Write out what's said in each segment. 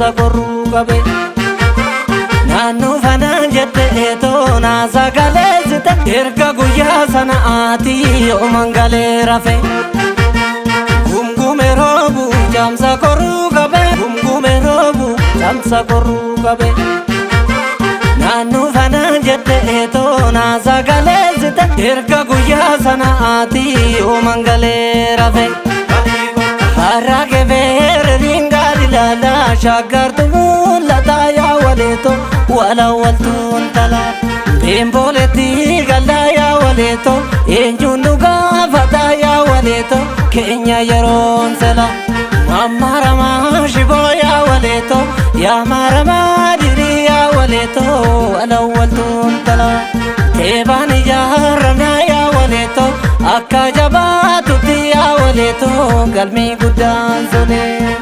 caamsa qorruu qabe. Naannoo fanaan jette eetoo naa sagaleessite erga guyyaa sana ati yooman galee rafe. Gumgume roobu caamsa qorruu qabe gumgume roobu caamsa qorruu qabe. Naannoo fanaan jette eetoo naa sagaleessite erga guyyaa sana ati yooman galee rafe. Har'a kebeere ringaari lala shaggartu mul'ata yaa waleeto walawwaltuun tala. Beemboleetti galla yaa waleeto eenyuun nu gaafata yaa waleeto keenya yeroon sela. Mammaramaa shiboo yaa waleeto yaa maramaa dirii yaa waleeto walawwaltuun tala. Teebaan ijaaramnaa yaa waleeto akka jabaatutti yaa waleeto galmi guddaan solee.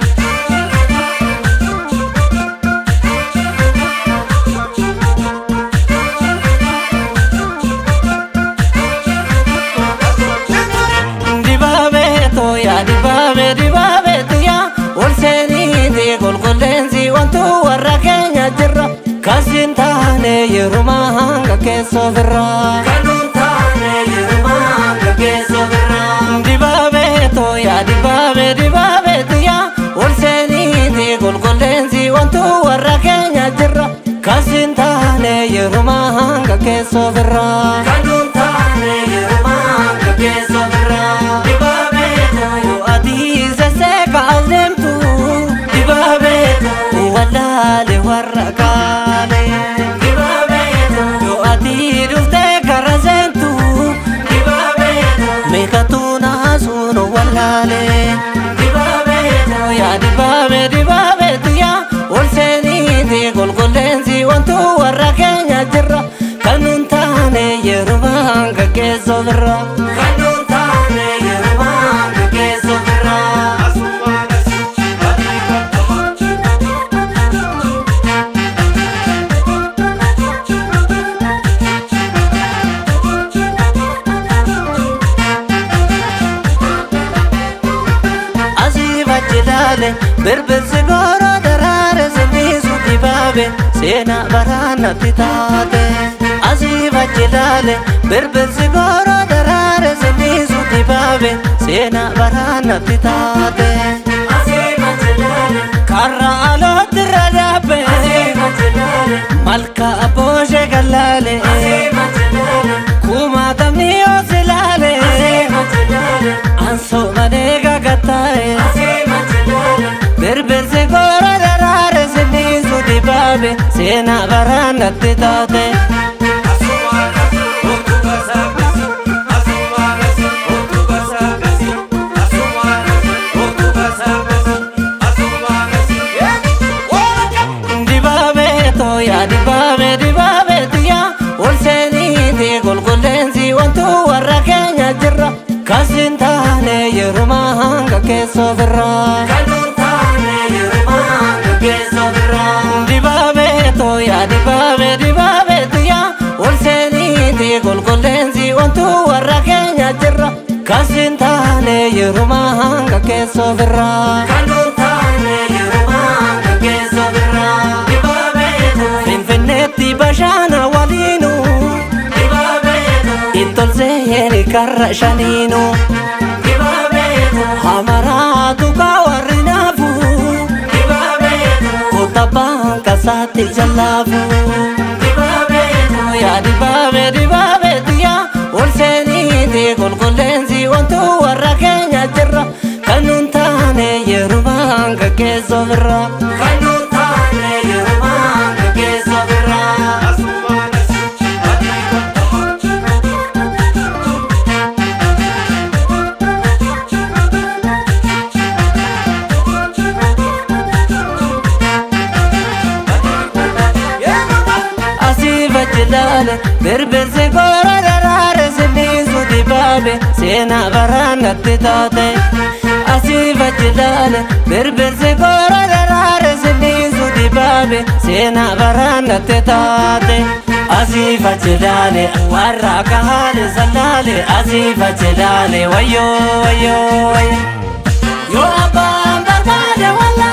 Dibaabee tooyaa dibaabee dibaabee tiyyaa ol seeniiti qulqulleensi wantu warra keenya jirra kasin taane yeruma hanga keessoo firraa. Kanuun taane yeruma hanga keessoo firraa. Dibaabee tooyaa dibaabee dibaabee tiyyaa ol seeniiti qulqulleensi wantu warra keenya jirra kasin taane yeruma hanga keessoo firraa. Kanuun taane yeruma hanga keessoo firraa. Dibaabee Yoo ati sesseeqa adeemtu dibaabee wallaale warra kaane. Dibaabee Yoo ati dhuftee karra seentu dibaabee meeqatu naasuun wallaale. Dibaabee Yaa dibaabee dibaabee tiyyaa ol seeniiti qulqulleensi wantu warra keenya jirra kan nun taane yeruma hanga keessoo birra. Kanuun taane yeruma hanga keessoo firraa. Asii fachi laale birbirsi gooroo daraare sinniisu dibaabe seenaa baraanatti taate. Asii fachi laale birbirsi gooroo daraare sinniisu dibaabe seenaa baraanatti taate. Asii machilaale Karra alootti irra dhaabbe asii machilaale malka abbooshe gallaale asii machilaale kumaatamni yoo silaale asii machilaale ansoo malee gagattaa'e. asii machilaale Birbirsi goora daraare sinniisu dibaabe seenaa baraanatti taate. Dibaabee tooyaa dibaabee dibaabee tiyyaa ol seeniiti qulqulleensi wantu warra keenya jirra kasin taane yeruma hanga keessoo firraa. Kanuun taane yeruma hanga keessoo firraa. Dibaabee tooyaa dibaabee dibaabee tiyyaa ol seeniiti qulqulleensi wantu warra keenya jirra kasin taane yeruma hanga keessoo firraa. Kanuun taane yeruma hanga keessoo firraa. Dibaabee Finfinneetti bashaana waliinu dibaabee intolseeni karra shaniinu dibaabee hamaraatu warri naafu dibaabee kutabbaan kasaatti jallaafu. dibaabee Yaa dibaabee dibaabee tiyyaa ol seeniiti qulqulleensi wantu warra keenya jirra kan nun taane yeruma hanga keessoo firra. Kanuun taane yeruma hanga keessoo firraa. Asii fachi laale birbirsi goora daraare sinniisu dibaabe seenaa baraanatti taate. Asii fachi laale birbirsi goora daraare sinniisu dibaabe seenaa baraanatti taate. Asii fachi laale warra kaale sallaale asii fachi laale wayyoo wayyoo wayyoo. Yoo abbaan barbaade wallaalee.